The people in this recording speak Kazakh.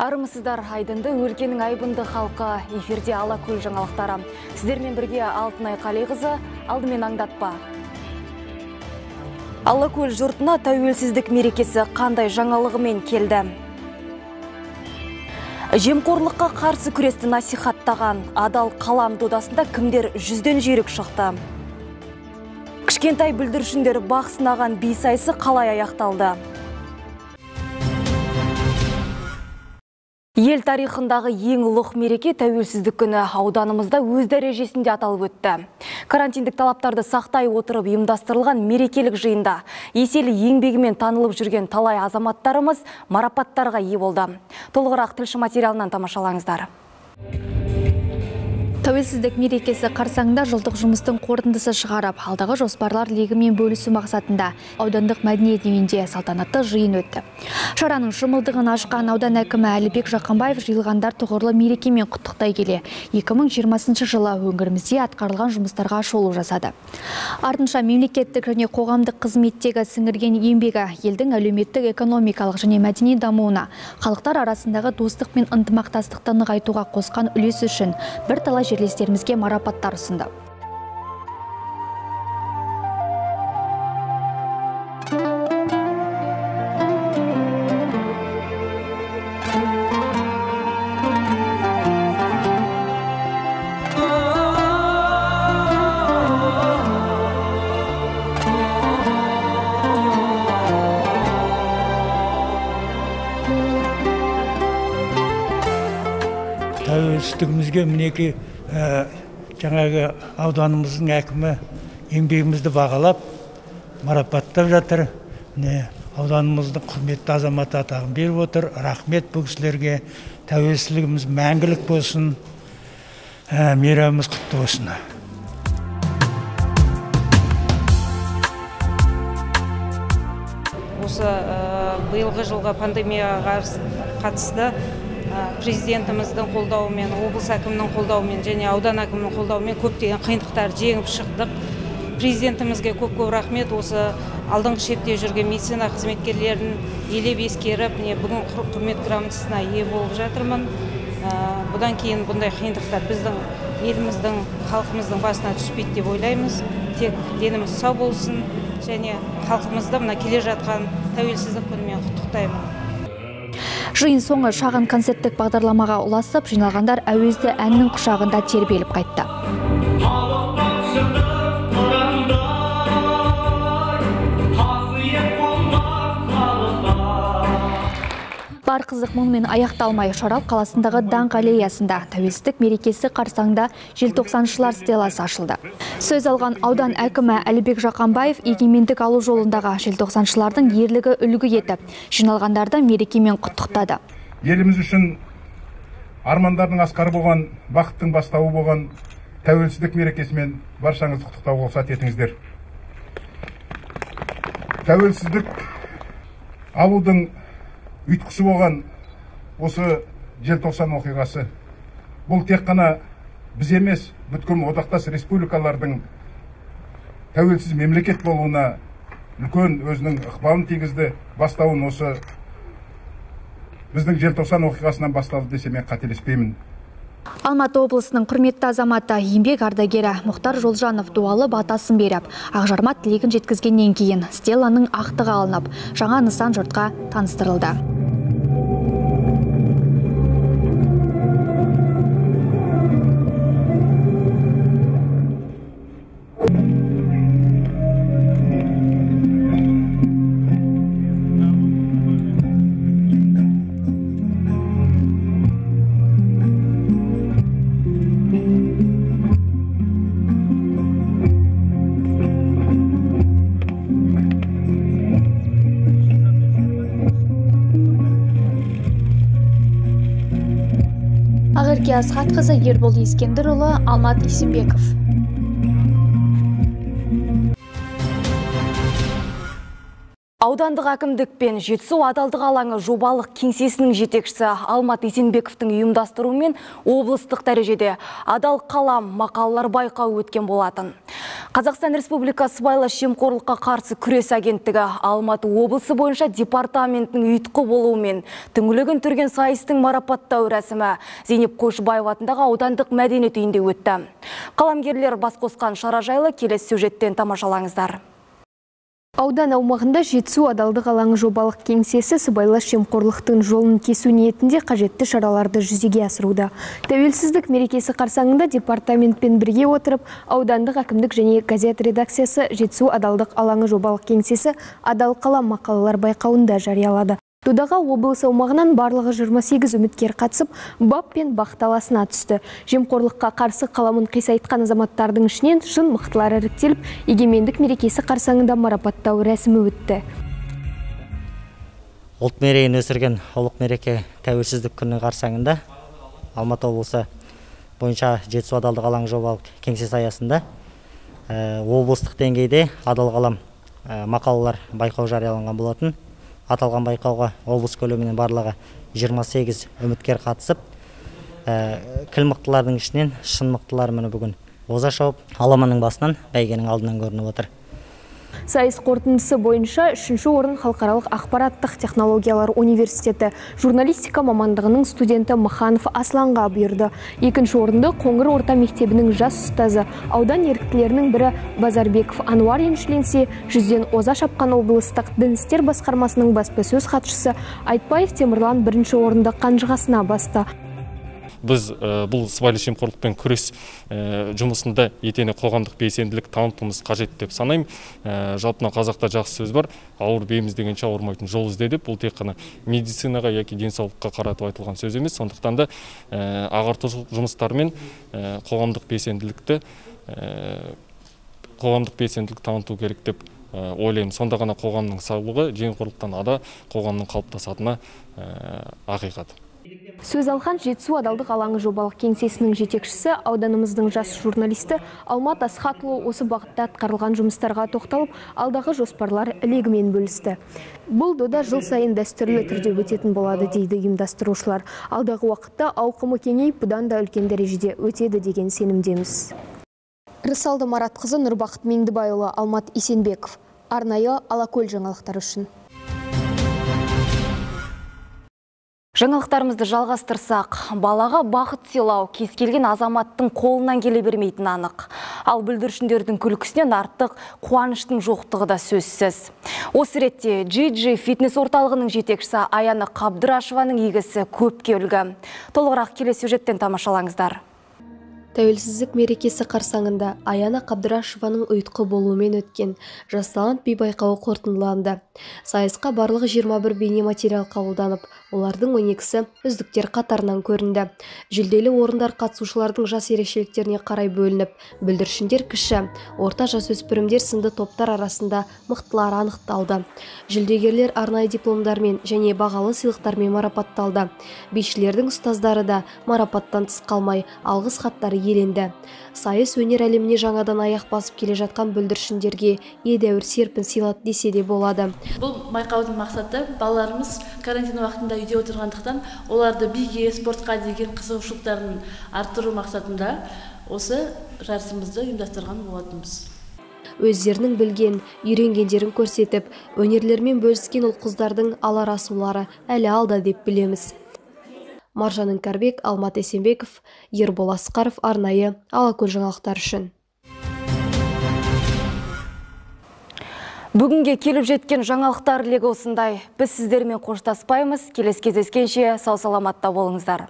Армысыздар, айдынды өлкенің айбынды халқы, эфирде Алакөл жаңалықтары. Сіздермен бірге Алтынай Қалиқызы, алдымен аңдатпа. Алакөл жұртына тәуелсіздік мерекесі қандай жаңалығымен келді? Жемқорлыққа қарсы күресті насихаттаған адал қалам додасында кімдер жүзден жүйрік шықты? Кішкентай бүлдіршіндер бақ сынаған би сайысы қалай аяқталды? Ел тарихындағы ең ұлық мереке тәуелсіздік күні ауданымызда өз дәрежесінде аталып өтті. Карантиндік талаптарды сақтай отырып ұйымдастырылған мерекелік жиында еселі еңбегімен танылып жүрген талай азаматтарымыз марапаттарға ие болды. Толығырақ тілші материалынан тамашалаңыздар. Тәуелсіздік мерекесі қарсаңында жылдық жұмыстың қорытындысы шығарып, алдағы жоспарлар легімен бөлісу мақсатында аудандық мәдениет үйінде салтанатты жиын өтті. Шараның шымылдығын ашқан аудан әкімі Әлібек Жақанбаев жиылғандар тұғырлы мерекемен құттықтай келе 2020 жылы өңірімізде атқарылған жұмыстарға шолу жасады. Артынша мемлекеттік және қоғамдық қызметтегі сіңірген еңбегі елдің әлеуметтік, экономикалық және мәдени дамуына, халықтар арасындағы достық пен ынтымақтастықты нығайтуға қосқан үлесі үшін бірталай жерлестерімізге марапаттар ұсынды. Тәуелсіздігімізге мінекей жаңағы ауданымыздың әкімі еңбегімізді бағалап, марапаттап жатыр. Міне, ауданымыздың құрметті азаматы атағын беріп отыр. Рахмет бұл кісілерге. Тәуелсіздігіміз мәңгілік болсын, мейрамымыз құтты болсын. Осы биылғы жылғы пандемияға қатысты президентіміздің қолдауымен, облыс әкімінің қолдауымен және аудан әкімінің қолдауымен көптеген қиындықтар жеңіп шықтық. Президентімізге көп-көп рахмет. Осы алдыңғы шепте жүрген медицина қызметкерлерін елеп ескеріп, міне бүгін құрмет грамотасына ие болып жатырмын. Бұдан кейін бұндай қиындықтар біздің еліміздің, халқымыздың басына түспейді деп ойлаймыз. Тек деніміз сау болсын және халқымызды мына келе жатқан тәуелсіздік күнімен құттықтаймын. Жиын соңы шағын концерттік бағдарламаға ұласып, жиналғандар әуезді әннің құшағында тербеліп қайтты. Бар қызық мұнымен аяқталмай, Шарал қаласындағы Даңқ аллеясында тәуелсіздік мерекесі қарсаңында желтоқсаншылар стеласы ашылды. Сөз алған аудан әкімі Әлібек Жақанбаев егемендік алу жолындағы желтоқсаншылардың ерлігі үлгі етіп, жиналғандарды мерекемен құттықтады. Еліміз үшін армандардың асқары болған, бақыттың бастауы болған тәуелсіздік мерекесімен баршаңызды құттықтауға рұқсат етіңіздер. Тәуелсіздік алудың ұйтқысы болған осы желтоқсан оқиғасы. Бұл тек қана біз емес, бүткіл одақтас республикалардың тәуелсіз мемлекет болуына үлкен өзінің ықпалын тигізді. Бастауын осы біздің желтоқсан оқиғасынан басталды десем мен қателеспеймін. Алматы облысының құрметті азаматы, еңбек ардагері Мұхтар Жолжанов дуалы батасын беріп, ақжарма тілегін жеткізгеннен кейін стеланың ақтығы алынып, жаңа нысан жұртқа таныстырылды. Ақерке Асхатқызы, Ербол Ескендірұлы, Алмат Есенбеков. Аудандық әкімдік пен Жетісу адалдық алаңы жобалық кеңсесінің жетекшісі Алмат Есенбековтің ұйымдастыруымен облыстық дәрежеде «Адал қалам» мақалалар байқауы өткен болатын. Қазақстан Республикасы Сыбайлас жемқорлыққа қарсы күрес агенттігі Алматы облысы бойынша департаментінің ұйытқы болуымен түңлігін түрген сайыстың марапаттау рәсімі Зейнеп Қойшыбаева атындағы аудандық мәдениет үйінде өтті. Қаламгерлер бас қосқан шара жайлы келесі сюжеттен тамашалаңыздар. Аудан аумағында Жетісу адалдық алаңы жобалық кеңсесі сыбайлас жемқорлықтың жолын кесу ниетінде қажетті шараларды жүзеге асыруда. Тәуелсіздік мерекесі қарсаңында департаментпен бірге отырып, аудандық әкімдік және газет редакциясы Жетісу адалдық алаңы жобалық кеңсесі «Адал қалам» мақалалар байқауында жариялады. Додаға облыс аумағынан барлығы 28 үміткер қатысып, бап пен бақ таласына түсті. Жемқорлыққа қарсы қаламын қисайтқан азаматтардың ішінен шын мықтылары іріктеліп, егемендік мерекесі қарсаңында марапаттау рәсімі өтті. Ұлт мерейін өсірген ұлық мереке тәуелсіздік күні қарсаңында Алматы облысы бойынша Жетісу адалдық алаңы жобалық кеңсесі аясында облыстық деңгейде «Адал қалам» мақалалар байқауы жарияланған болатын. Аталған байқауға облыс көлемінен барлығы 28 үміткер қатысып, кіл мықтылардың ішінен шын мықтылар міне бүгін оза шауып, аламанның басынан бәйгенің алдынан көрініп отыр. Сайыс қорытындысы бойынша 3-ші орын Халықаралық ақпараттық технологиялар университеті журналистика мамандығының студенті Маханов Асланға бұйырды. 2-ші орынды Қоңыр орта мектебінің жас ұстазы, аудан еріктілерінің бірі Базарбеков Ануар еншіленсе, 100-ден оза шапқан облыстық дін істер басқармасының баспасөз хатшысы Айтбаев Темірлан 1-ші орынды қанжығасына басты. Біз бұл сыбайлас жемқорлықпен күрес жұмысында етене қоғамдық белсенділік танытуымыз қажет деп санаймын. Жалпы қазақта жақсы сөз бар, ауырып ем іздегенше ауырмайтын жол ізде деп. Бұл тек қана медицинаға яки денсаулыққа қаратып айтылған сөз емес. Сондықтан да ағартушылық жұмыстармен қоғамдық белсенділік таныту керек деп ойлаймын. Сонда ғана қоғамның саулығы, жемқорлықтан ада қоғамның қалыптасатыны ақиқат. Сөз алған Жетісу адалдық алаңы жобалық кеңсесінің жетекшісі, ауданымыздың жас журналисті Алмат Асхатұлы осы бағытта атқарылған жұмыстарға тоқталып, алдағы жоспарлар легімен бөлісті. Бұл дода жыл сайын дәстүрлі түрде өтетін болады, дейді ұйымдастырушылар. Алдағы уақытта ауқымы кеңейіп, бұдан да үлкен дәрежеде өтеді деген сенімдеміз. Рысалды Маратқызы, Нұрбақыт Меңдібайұлы, Алмат Есенбеков. Арнайы Алакөл жаңалықтары үшін. Жаңалықтарымызды жалғастырсақ, балаға бақыт сыйлау кез келген азаматтың қолынан келе бермейтіні анық. Ал бүлдіршіндердің күлкісінен артық қуаныштың жоқтығы да сөзсіз. Осы ретте GG фитнес орталығының жетекшісі Аяна Қабдырашеваның игісі көпке үлгі. Толығырақ келесі сюжеттен тамашалаңыздар. Тәуелсіздік мерекесі қарсаңында Аяна Қабдырашеваның ұйытқы болуымен өткен «Жас талант» би байқауы қорытындыланды. Сайысқа барлығы 21 бейнематериал қабылданып, олардың 12-сі үздіктер қатарынан көрінді. Жүлделі орындар қатысушылардың жас ерекшеліктеріне қарай бөлініп, бүлдіршіндер кіші, орта жасөспірімдер сынды топтар арасында мықтылар анықталды. Жүлдегерлер арнайы дипломдармен және бағалы сыйлықтармен марапатталды. Бишілердің ұстаздары да марапаттан тыс қалмай, алғыс хаттары иеленді. Сайыс өнер әлеміне жаңадан аяқ басып келе жатқан бүлдіршіндерге едәуір серпін сыйлады десе де болады. Бұл байқаудың мақсаты балаларымыз карантин уақытында үйде отырғандықтан оларды биге, спортқа деген қызығушылықтарын арттыру мақсатында осы жарысымызды ұйымдастырған болатынбыз. Өздерінің білген, үйренгендерін көрсетіп, өнерлермен бөліскен ұл-қыздардың алар асулары әлі алда деп білеміз. Маржан Іңкәрбек, Алмат Есенбеков, Ербол Асқаров, арнайы Алакөл жаңалықтары үшін. Бүгінге келіп жеткен жаңалықтар легі осындай. Біз сіздермен қоштаспаймыз. Келесі кездескенше сау саламатта болыңыздар.